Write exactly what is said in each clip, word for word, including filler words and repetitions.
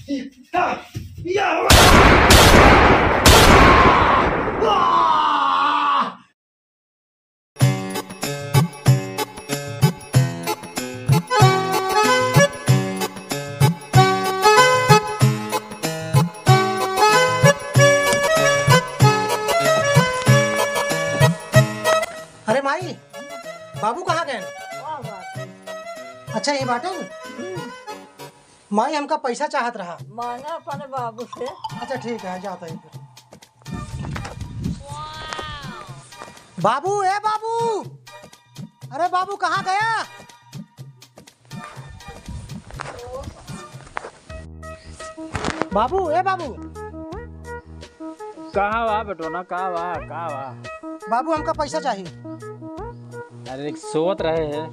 अरे माई, बाबू कहाँ गए? अच्छा, ये बाटे। माई, हमका पैसा चाहत रहा। मांगा अपने बाबू से। अच्छा, ठीक है, जाता है फिर। बाबू, ए बाबू, अरे बाबू, कहाँ गया? बाबू, ए बाबू। कहाँ बा बेटोना, कहाँ बा, कहाँ बा? बाबू, हमका पैसा चाहिए। अरे, सोवत रहे हैं।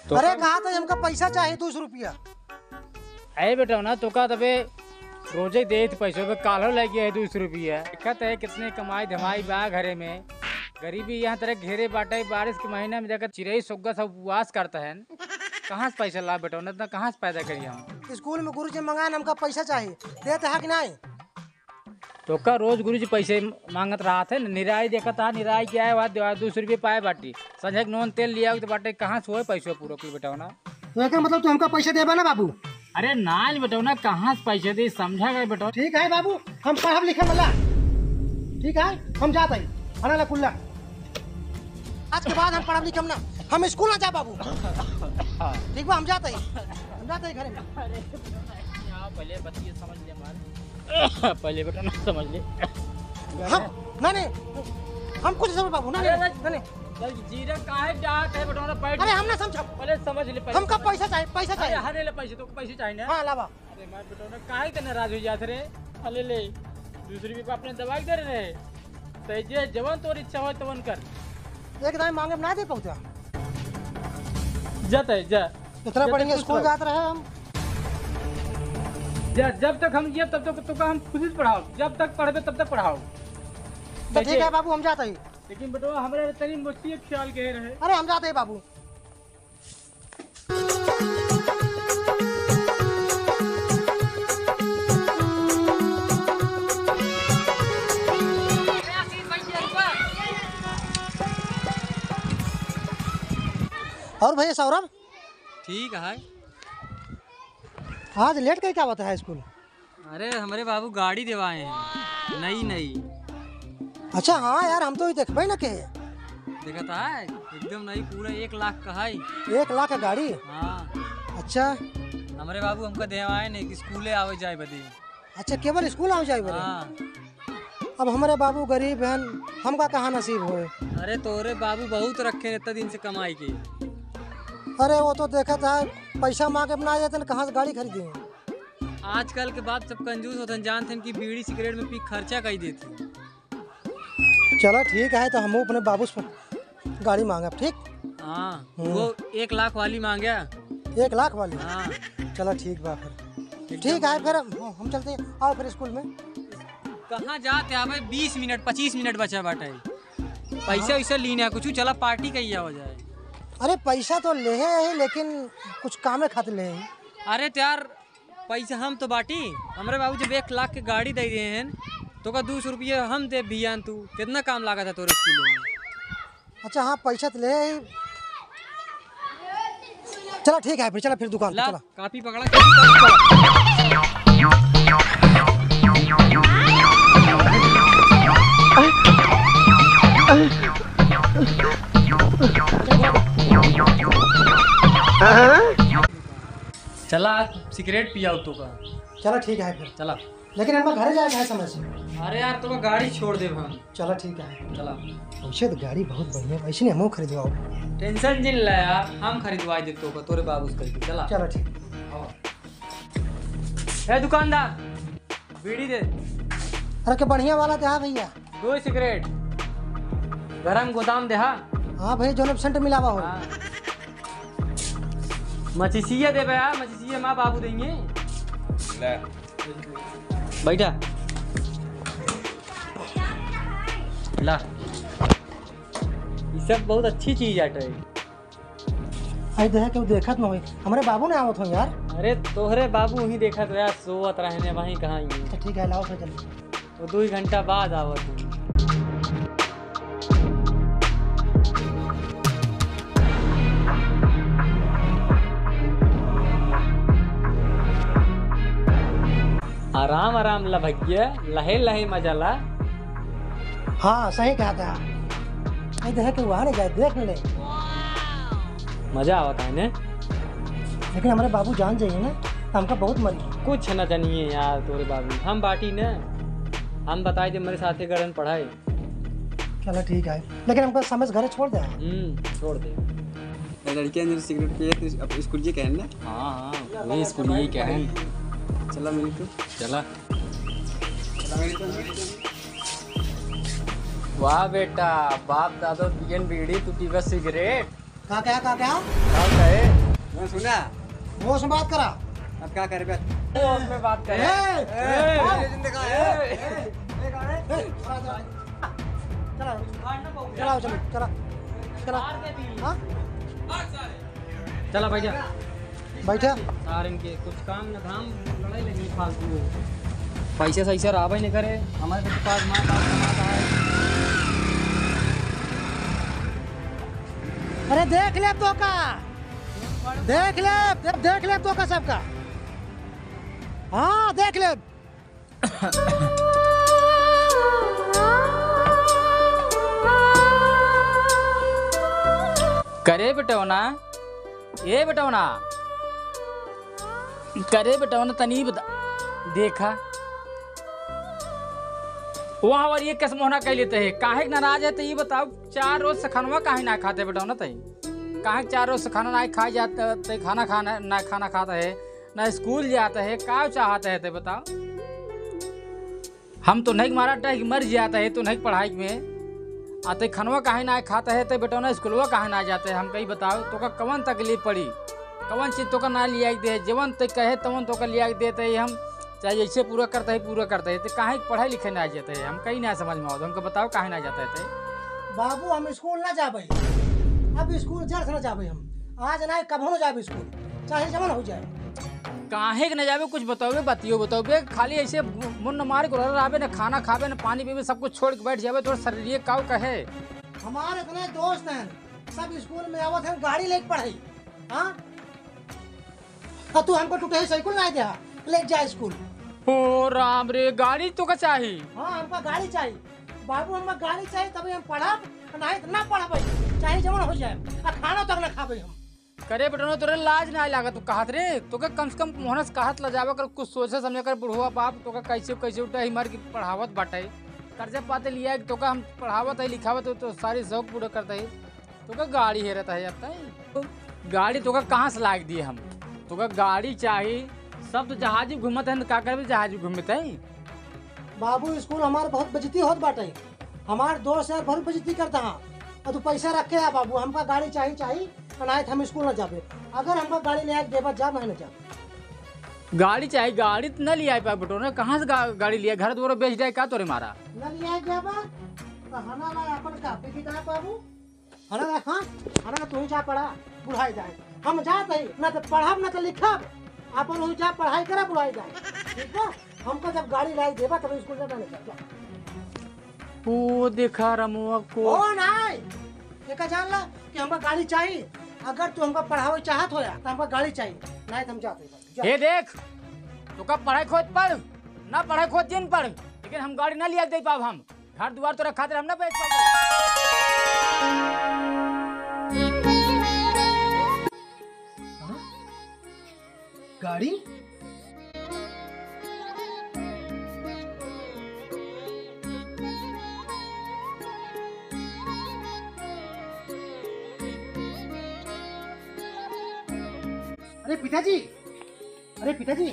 तो अरे, कब कहा था हमका पैसा चाहिए, दो सौ रुपया। अरे बेटोना, तो का तबे रोजे देत पैसों पे काल्हो लग गया है दो सौ रुपया। देखत है कितने कमाई धमाई बा घरे में। गरीबी यहाँ तरह घेरे बाटे, बारिश के महीना में देखत चिरई सुग्गा सब उपवास करता है। कहाँ से पैसा ला बेटोना, इतना कहाँ से पैदा करी हम? स्कूल में गुरुजी मंगाए, हमका पैसा चाहिए, देत है कि नहीं? तो का रोज गुरुजी पैसे मांगत रहत है, निराई देखत है, निराई के आए, वहाँ दो सौ रुपये पाए बाटी, संझा के नून तेल लिया तो बाटे, कहाँ से होए पैसो पूरा कुल बेटोना? तो एकर मतलब तू हमका पैसा देबा ना बाबू? अरे नाहीं बेटोना, कहाँ से पैसे दे, समझा गए बेटोना। ठीक है बाबू, हम पढ़ब लिखब वाला। ठीक है, हम जात हई, खाना ला कुल्ला। आज के बाद हम पढ़ब लिखब ना, हम स्कूल ना जा बाबू। ठीक बा, हम जात हई, हम जात हई घरे में। अरे, यहाँ पहले बतिया समझ ले हमारे। पहले बेटोना समझ ले। हम, नहीं, नहीं, हम कुछ समझ बाबू, नहीं, अरे, नहीं, नहीं, नहीं। चल, जीरा काहे डांट है बेटोना, बैठ। अरे, हम ना समझब। पहले समझ ले, पहले हमका समझ। पैसा चाहिए, पैसा अरे, चाहिए। हरे ले पैसे, तो पैसे चाहिए ना? हाँ, लावा। अरे, मैं बेटोना काहे के नाराज हो जात रे? अरे ले, दो सौ रुपये अपने दवाई दे रहे। तो जे जवन तोर इच्छा हो, तवन कर। एक दाई मांगे ना दे पहुँचा। जाता है, जा। इतना जब तक पढ़ेंगे, कुछ स्कूल करो। जात रहे हम। जा, जब तक हम जियब, तब तक तोका हम खुशी से पढ़ाओ, जब तक पढ़बे, तब तक पढ़ाओ। तो ठीक कैसे? है बाबू, हम जात हई। लेकिन बेटवा, हमरा तनी मोती एक ख्याल के रहे। अरे, हम जात हई बाबू। और भैया सौरभ? ठीक है। आज लेट के क्या बात है स्कूल? अरे, हमरे बाबू गाड़ी देवाए हैं, नई नई। अच्छा, हाँ यार, हम तो ये देखबे न के। देखत है, एकदम नई, पूरा एक लाख का है। एक लाख का गाड़ी? हाँ। अच्छा। हमरे बाबू हमका देवाए नहीं कि स्कूले आवे जाए बदे। अच्छा, केवल स्कूल आवे जाए बदे? हाँ। अब हमरे बाबू गरीब हन, हमका कहाँ नसीब होए। अरे, तोरे बाबू बहुत रखे हैं इतना दिन से कमाई के। अरे, वो तो देखत है, पैसा मांगे अपना आ जाते हैं, कहाँ से गाड़ी खरीदे? आजकल के बाप सब कंजूस होत हैं, जानत हैं कि बीड़ी सिगरेट में पी खर्चा कई देत हैं। चला ठीक है, तो हमहू अपने बाबू से गाड़ी मांगब, ठीक? हाँ, हम्म। वो एक लाख वाली मांग्या। एक लाख वाली? हाँ। चला ठीक बा फिर। एकदम ठीक है, बढ़िया। फिर हम, हम चलते हैं। आओ फिर स्कूल में। कहाँ जात है भाई, बीस मिनट, पच्चीस मिनट बचा बाटे। पैसा हाँ। वैसा लीन है कुछ, चला पार्टी कइया हो जाए। अरे पैसा तो लेहे ही, लेकिन कुछ कामे खातिर लेहे ही। अरे तो यार, पैसा हम तो बाटी, हमरे बाबू जब एक लाख के गाड़ी दे रहे हैं, तो का दो सौ रुपया हम दे भियान, तू कितना काम लागत है तोरे स्कूल में? अच्छा, हाँ, पैसा तो ले आई। चला, ठीक है, फिर चला, फिर दुकान पे ला, चला। कॉपी पकड़ा, कॉपी पकड़ा। चला, सिगरेट पियाओ तो का। चला, ठीक है फिर। चला। लेकिन हमका घरे जाए के है समय से। अरे यार, तो गाड़ी छोड़ देब हम। चला, ठीक है। चला। वैसे तो गाड़ी बहुत बढ़िया, ऐसे नहीं हमहू खरीदवाओ। टेंशन जिन ले यार, हम खरीदवाई देब तो का, तोरे बाबू से कह के। चला। चला, ठीक। हाँ। ए दुकानदार, बीड़ी दे। अरे के बढ़िया वाला दे, हाँ भैया। दो सिगरेट। गरम गोदाम दे, हाँ। हाँ भैया, जोन सेंट मिलावा हो। हाँ। मचिसिया देबे, हाँ, मचिसिया माँ बाबू देंगे। ले। बैठा। ला। ई सब बहुत अच्छी चीज आटे। आई देखे केहू देखत न होई। हमरे बाबू ने आवत हो यार। अरे तोहरे बाबू ही देखा तो यार, सोवत रहने वहीं कहाँ ही। अच्छा ठीक है, लाओ फिर जल्दी। वो दो ही घंटा बाद आवत हूँ। आराम आराम ला भैया, लहे लहे मजा ला। हाँ सही कहा था। नहीं देखे तो वहाँ नहीं जाए, देख ले। मजा आवत है ने। लेकिन हमारे बाबू जान जाइए ना, तो हमका बहुत मरी। कुछ ना जानिए यार तोरे बाबू, हम बाटी ना, हम बताए दे मेरे साथे गड़न पढ़ाई। चलो ठीक है, लेकिन हमको समय से घरे छोड़ दे। हम्म, छोड़ दे। ए, लड़कियां जो सिगरेट पिए तो अब स्कूल ये कहन ना? हाँ, हाँ, वही स्कूल ये कहन। चला मिली तो। चला। वाह बेटा, बाप दादा पियन बीड़ी, तू पीबे सिगरेट। का क्या, का क्या? का कहे? मैं सुना। वो उसमें बात करा। अब क्या करे बे? वो उसमें बात करे। ए, ए, ए, ए, जिंदगी का है। ए, ए, ए, ए, चला, चला। चला, चला, चला, चला। हाँ? चला भैया। बैठा। सार इनके कुछ काम न धाम, लड़ाई लगी फालतू में। पैसे सैसे रहबे नहीं करे, हमारे तो पास माँ बाप कमाता है। अरे देख ले तो का, देख ले, देख, देख ले तो का सबका। हाँ देख ले। करे बेटौना, ए बेटौना, करे बेटौना, तनी बता, देखा, वहाँ और ये कस मोहना कह लेते हैं, काहे के नाराज है? तो ये बताओ, चार रोज से खानवा काहे ना खाते बेटौना तई? काहे के चार रोज से खाना ना खा जाते, खाना खाना ना खाना खाता है, ना स्कूल जाता है, का चाहता है ते बताओ? हम तो नहीं मारा टह मर जाता है, तो नहीं पढ़ाई में आते खनवा काहे ना खाता है, ते बेटौना स्कूलवा काहे ना जाते है, हम कहीं बताओ, तोका कवन तकलीफ पड़ी, कवन चीज तोका ना लिया के दे, जवन ते कहे तवन तोका लिया के देते है, हम चाहे जैसे पूरा करते है, पूरा करते है, ते काहे पढ़ाई लिखे ना जाते है, हम कहीं ना समझ में आवत, हमको बताओ काहे ना जाते है ते? बाबू, हम स्कूल ना जाबे, अब स्कूल जर से ना जाबे हम, आज ना कभो ना जाबे स्कूल, चाहे जवन हो जाए। काहे के न जाबे, कुछ बतौबे, बतियो बतौबे, खाली ऐसे मुंड मार के रहबे, न खाना खाबे, न पानी पीबे, सब कुछ छोड़ के बैठ जाबे, तोर शरीर काउ कहे? हमार इतने दोस्त हैं, सब स्कूल में आवत हैं, गाड़ी लेके पढ़े, हाँ? और तू हमको टूटे ही साइकिल ना दे, ले जा स्कूल। ओ राम रे, गाड़ी तोका चाही? हाँ, हमका गाड़ी चाही बाबू, हमका गाड़ी चाही, तभी हम पढ़ब, नहीं तो ना पढ़बे, चाहे जवन हो जाए, आ खाना तक ना खाबे हम। करे बेटौना, तोरे लाज ना लागत, तू कहत रे, तोके कम से कम मोहनस कहत ला जावा कर, कुछ सोचे समझे कर, बुढ़वा बाप तोके कैसे कैसे उठा ही मार के पढ़ावत बाटे, कर्जा पाते लिया कि तोके हम पढ़ावत है, लिखावत है, तो सारी शौक पूरा करते है, तोके गाड़ी हेरत है अब तई। गाड़ी तोके कहाँ से लाग दिए हम? तोके गाड़ी चाही, सब तो जहाजी घूमत है, तो का करबे जहाजी घूमत है? बाबू, स्कूल हमार बहुत बेइज्जती होत बाटे, हमार दोस्त यार बहुत बेइज्जती करता है। और तू पैसा रख के आ बाबू, हमका गाड़ी चाही, चाही, अनायत हम स्कूल ना जाबे। अगर हमका गाड़ी ले आके देबा, जाब, नहीं ना जाब। गाड़ी चाही, गाड़ी तो न लिया पाए बेटौना, कहाँ से गा-, गाड़ी लिया? घर दुआर बेच जाए का तोरे मारा? न लिया जाबा, तो हना ला अपन का बिकी जाए बाबू। हना ला, हाँ, हना ला, तू ही जा पढ़ा, बुढ़ाई जाए। हम जात ही, ना तो पढ़ब, ना तो लिखब। अपन वही जा पढ़ाई करा, बुढ़ाई जाए। ठीक है? हमको जब गाड़ी लाई देबा, तब स्कूल जाबे, नहीं जाबे। ओ देखा रमुआ को। ओ नहीं, एका जान ला कि हमका गाड़ी चाही। अगर तू हमका पढ़ावे चाहत होया, तो हमका गाड़ी चाही, नहीं तो हम जात ही। जा। हे देख, तोका पढ़ाई खोज पढ़, ना पढ़ाई खोज जिन पढ़, लेकिन हम गाड़ी ना लिया दे पाब हम। घर दुआर तोरा खातिर हम ना बेच पाबे। हाँ? गाड़ी? अरे पिताजी, अरे पिताजी,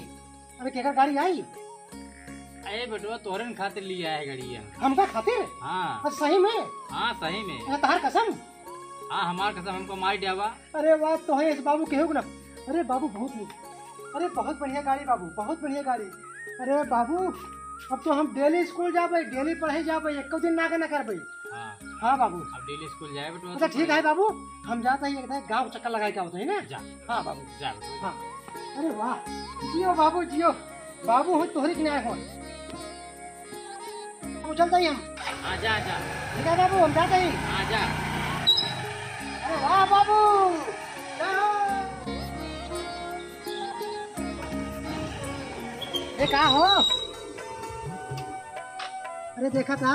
अरे केकर गाड़ी आई? अरे बेटवा, तोहरे न खातिर लिया है गाड़िया। हमका खातिर? हाँ। अच्छा, सही में? हाँ, सही में। अरे तहार कसम? हाँ, हमार कसम, हमको मार डावा। अरे वाह, तो है इस बाबू केहू के ना। अरे बाबू, बहुत नीक। अरे बहुत बढ़िया गाड़ी बाबू, बहुत बढ़िया गाड़ी। अरे बाबू, अब तो हम डेली स्कूल जाबे, डेली पढ़े जाबे, एको दिन ना ना करबे। हाँ। हाँ बाबू। अब डेली स्कूल जाए बेटवा, अच्छा, ठीक है बाबू, हम जाते ही एक गाँव चक्कर लगाए के आवत है ना। जा। हाँ बाबू। जा बेटवा। हाँ। अरे वाह, जियो बाबू, जियो। बाबू हो तोहरी के नाय हो। बाबू, चलता ही हम। आजा, आजा। ठीक है बाबू, हम जाते ही। आजा। अरे वाह बाबू, जय हो। ये का हो? अरे देखा था,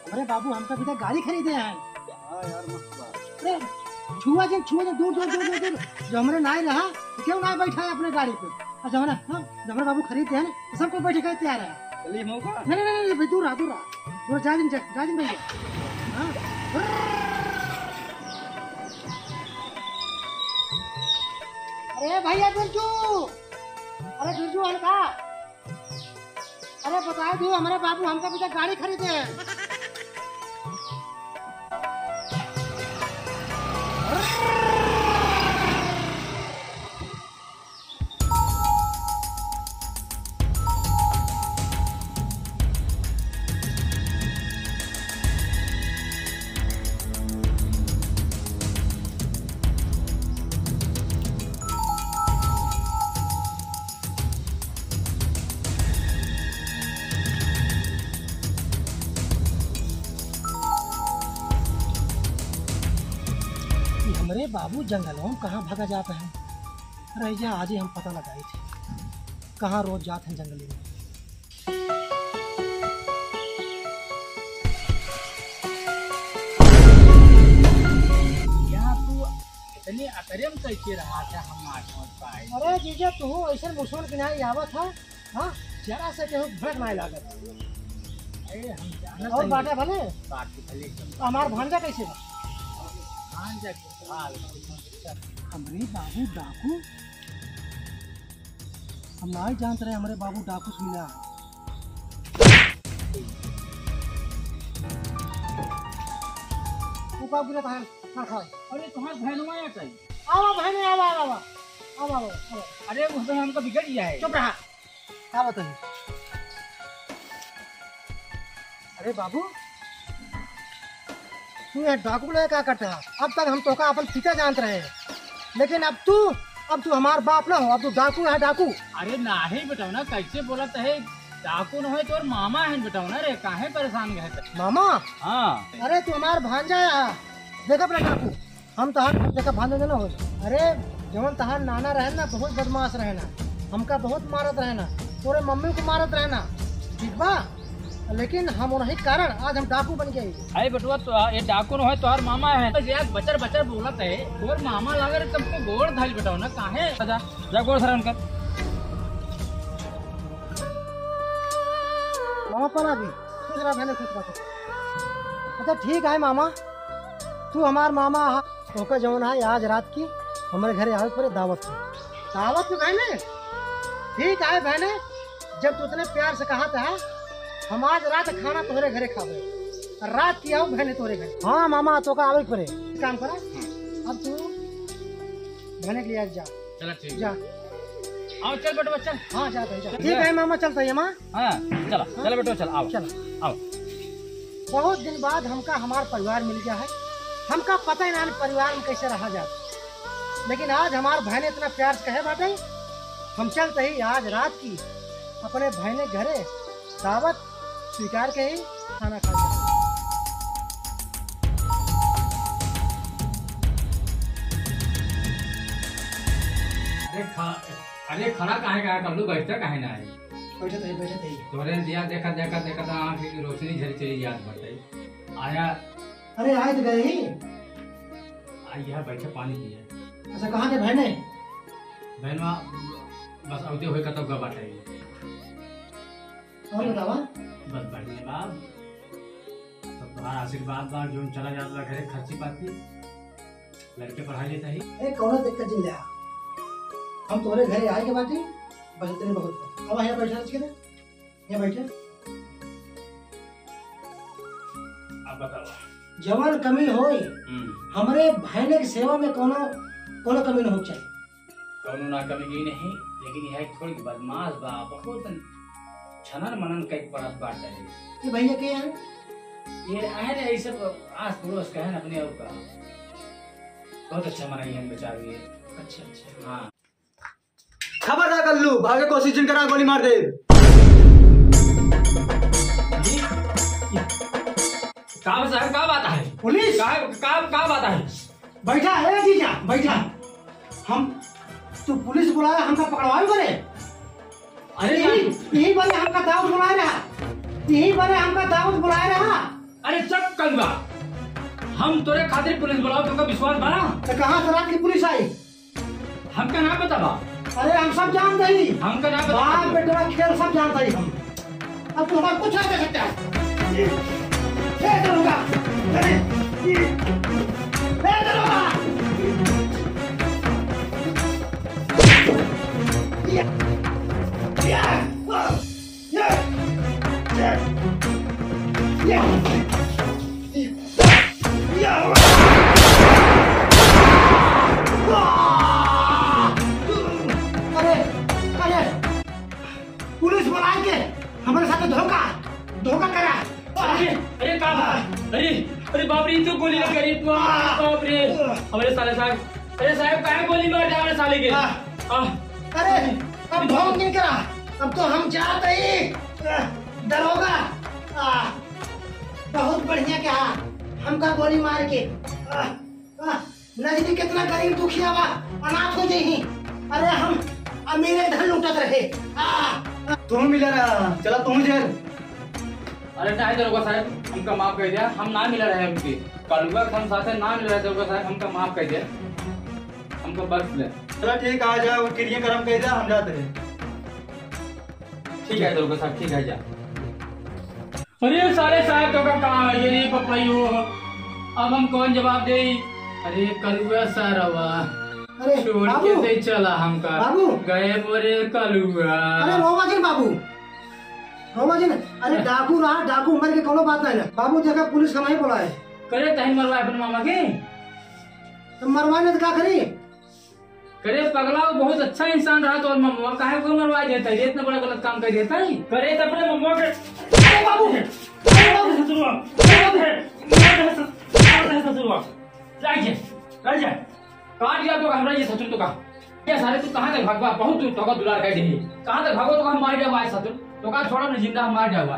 हमरे बाबू हमका भी तो गाड़ी खरीदे हैं। हाँ यार, मस्त बात। अरे छुआ जिन, छुआ जिन, दूर, दूर, दूर, दूर, दूर। जो हमरे नाय रहा, तो क्यों नाय बैठा है अपने गाड़ी पे? और जो हमरे, हाँ, जो हमरे बाबू खरीदे हैं ना, तो सबको बैठे के तैयार है। चलिए मौका। नहीं, नहीं, नहीं, नहीं, भाई, दूर रहा, दूर रहा। दूर जा जिन, जा, जा जिन भैया। हाँ। अरे भैया बिरजू, अरे बिरजू हल्का। अरे बताए दो, हमरे बाबू हमका भी तो गाड़ी खरीदे हैं। कि हमरे बाबू जंगलों में कहाँ भगा जात हैं। रह जा, आज ही हम पता लगाई थे, कहाँ रोज जात हैं जंगली में। यहाँ तू इतनी अकरे में कैसे रहा था, हम ना समझ पाए। अरे जीजा, तू ऐसे मुसवन के नहीं आवत है, हाँ? जरा से केहू भड़क नहीं लागत। अरे हम जानत और नहीं। बाटा भले? बाकी भले एकदम। तो हमार भांजा कैसे बा? भांजा के हाल। हमरे बाबू डाकू, हम नहीं जानत रहे हमरे बाबू डाकू से मिला। वो का गिरा था? खा, खा। अरे तुम्हार भैनवा है कहीं? आवा भैने, आवा, आवा, आवा। आवा, आवा, आवा। अरे उस समय हमका बिगड़ गया है। चुप रहा। का बताई? अरे बाबू, तू यहाँ डाकू लगे का करता है? अब तक हम तोका अपन पिता जानत रहे, लेकिन अब तू, अब तू हमार बाप ना हो, अब तू डाकू है, डाकू। अरे नाही बेटवा ना, कैसे बोलत है? डाकू न होय, तोर मामा है बेटवा ना रे, काहे परेशान है? मामा? हाँ। अरे तू हमार भांजा है, देखा अपना डाकू। हम तहार देखा भांजा ना हो। अरे जवन तहार नाना रहे ना, बहुत बदमाश रहे ना, हमका बहुत मारत रहे ना, तोरे मम्मी को मारत रहे ना, ठीक बा? लेकिन हम उन्हीं कारण आज हम डाकू बन गए। अरे बेटवा, तो ये डाकू न होय, तोहार मामा है। तो यार बचर बचर बोलत है, तोर मामा लागे रे, तुमको गोड़ धाइल बेटवा ना, काहे? जा, जा गोड़ धरा उनकर। मामा पला भी खुश रहा, भले खुश रहा। अच्छा ठीक है मामा, तू हमार मामा हा, तोहका जवन है आज रात की हमरे घरे आवे परे दावत की। दावत की बहने? ठीक है बहने, जब तू इतने प्यार से कहा था, हम आज रात खाना तोहरे घरे खाबे, और रात की आओ बहने तोहरे घरे। हाँ मामा, तोहका आवे परे। एक काम करा, अब तू बहने के लिए आज जा। चला ठीक। जा। आओ चल बेटवा चल। हाँ जा भाई जा। ठीक है मामा, चलता है माँ। हाँ, चला, चला बेटवा, चला, आओ। चला। आओ। बहुत दिन बाद हमका हमार परिवार मिल गया है। हमका पता ही ना परिवार में कैसे रहा जाए, लेकिन आज हमार बहने इतना प्यार से कहे बाटे, हम चलते ही आज रात की अपने बहने घरे दावत स्वीकार के ही खाना खा जाए। अरे खा, अरे खड़ा काहे, काहे कर लू, बैठता काहे ना है? बैठत है, बैठत है। तोरे दिया देखा, देखा, देखा तो आँख की रोशनी झरी चली जात बाटे। आया। अरे आए तो गए ही। आ, यह बैठे पानी पिए। अच्छा, कहाँ के बहने? बहनवा, बस औते हुए कतौ का बाटे। और बतावा? बस बढ़िया बा। सब तुम्हारा आशीर्वाद बा, जो चला जात बा घरे खर्ची पाती। लड़के पढ़ाई लेता ही। ए, कौनो दिक्कत जिन ले आ। हम तोरे घरे आए के बाटी, बस इतने बहुत बा। अब यहाँ बैठा रह के ना, यहाँ बैठे। अब बताओ। जवन कमी होई, हम्म। हमरे बहने के सेवा में कौनो, कौनो कमी न हो चाहिए। कौनो ना कमी की नहीं, लेकिन यह थोड़ी बदमाश बा, बहुत छनन मनन कई पड़त बाटे। ये भैया के हैं? ये है ना, यही सब आस पड़ोस का है ना, अपने और का। बहुत अच्छा मनई है बेचारू ये। अच्छा, अच्छा। हाँ। खबरदार कल्लू, भागे कोशिश जिन करा, गोली मार दे। का साहब, का बात है? पुलिस? का, का, का बात है? बैठा, ए जीजा, बैठा। हम, तू पुलिस बुलाया, हमका पकड़वावे बरे? अरे यही, ना। यही बरे हमका दाऊद बुलाए रहा, यही बरे हमका दाऊद बुलाए रहा। अरे चुप कलुआ, हम तोरे खातिर पुलिस बुलाओ, तुमका विश्वास बा? तो कहाँ से रात की पुलिस आई? हमका ना पता बा। अरे हम सब जानत ही। हमका ना पता बा। बाप बेटवा खेल सब जानत ही हम। अब तू हमार कुछ ना कर सकता है। ये, ये दरोगा। अरे, ये, ये दरोगा। ये, ये, ये, ये, ये। अरे, अरे, पुलिस बुलाए के हमरे साथ धोखा, धोखा करा। अरे, अरे, का बात? अरे, अरे, बाप रे, ई तो गोली लग गई, बाप रे। अरे, साले साहब, अरे, साहब, काहे गोली मार डाले साले के? आ। आ। अरे, अब ढोंग नहीं करा, अब तो हम जात ही, दरोगा। आ। बहुत बढ़िया कहा, हमका गोली मार के। आ, आ, नजदीक कितना गरीब दुखिया बा, अनाथ हो जइही। अरे हम अमीरे धन लूटत रहे। आ, आ। तू मिला रहा, चला तू जेल। अरे नहीं दरोगा साहब, हमका माफ कर दिया, हम ना मिला रहे हमके। कलुआ के हम साथे ना मिला रहे दरोगा साहब, हमका माफ कर दिया, हमका बख्श दे। चला ठीक, आ जाओ, किरिया करम कर दिया, हम जाते हैं। ठीक है दरोगा साहब, ठीक है, जा। अरे साले साहब, तो का काम है ये रे पपलई हो? अब हम कौन जवाब देई? अरे कलुआ सारवा, अरे छोड़ बाबू, के दे चला हमका। बाबू। गए मोरे कलुआ। अरे रोवा जिन बाबू, रोवा जिन। अरे डाकू रहा, डाकू मर के कोनो बात नहीं ना। बाबू देखा पुलिस का नहीं बोला है। करे तही मरवा अपने मामा के। तो मरवा नहीं तो का करी? करे पगला, वो बहुत अच्छा इंसान रहा तो, और ममुआ काहे को मरवा देता है? इतना बड़ा गलत काम कर देता है। करे तो अपने ममुआ के, अरे बाबू, अरे बाबू, ससुरवा, अरे बाबू, अरे ससुरवा, जा, जा, जा। काट दिया तो हमरा ये ससुर तो का। ये साले तू कहाँ तक भागवा? बहुत दूर तोका दुलार कर देही। कहाँ तक भागो तो हम मार जावा ससुर। तो का छोड़ा ना जिंदा हम मार जावा।